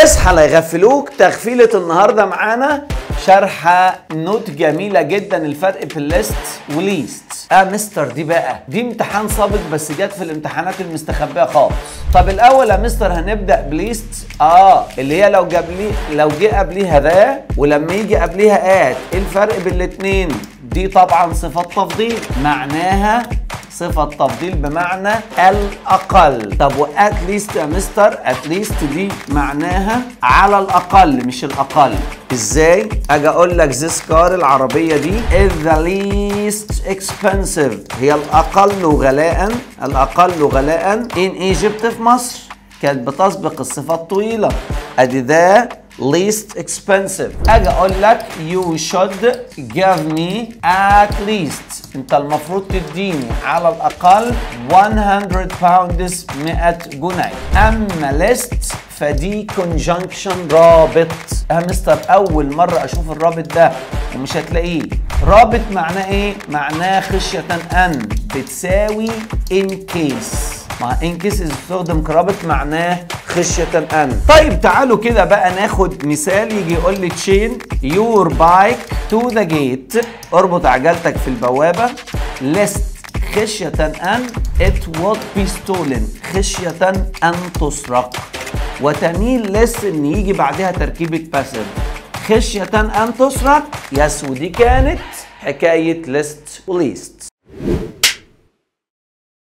اصحى لا يغفلوك. تغفيلة النهارده معانا شرحة note جميلة جدا، الفرق في ال lest و least. مستر دي بقى دي امتحان سابق بس جت في الامتحانات المستخبية خالص. طب الاول يا مستر هنبدأ ب least، اللي هي لو جاب لي لو جه قبليها the ولما يجي قبليها at، ايه الفرق بين الاتنين؟ دي طبعا صفة تفضيل، معناها صفة تفضيل بمعنى الأقل. طب و at least يا مستر؟ at least دي معناها على الأقل مش الأقل. إزاي؟ أجي أقول لك this car العربية دي is the least expensive، هي الأقل غلاء، الأقل غلاء in Egypt في مصر. كانت بتسبق الصفة الطويلة، أدي the least expensive. اجي اقول لك you should give me at least، انت المفروض تديني على الاقل 100 pounds، 100 جنيه. اما lest فدي conjunction رابط. يا مستر اول مرة اشوف الرابط ده ومش هتلاقيه. رابط معناه ايه؟ معناه خشية ان، بتساوي in case. مع in case استخدم كرابط معناه خشية أن. طيب تعالوا كده بقى ناخد مثال. يجي يقول لي chain your bike to the gate، اربط عجلتك في البوابة، lest خشية أن it would be stolen، خشية أن تسرق. وتميل lest إن يجي بعدها تركيبة passive، خشية أن تسرق. yes، ودي كانت حكاية lest و least.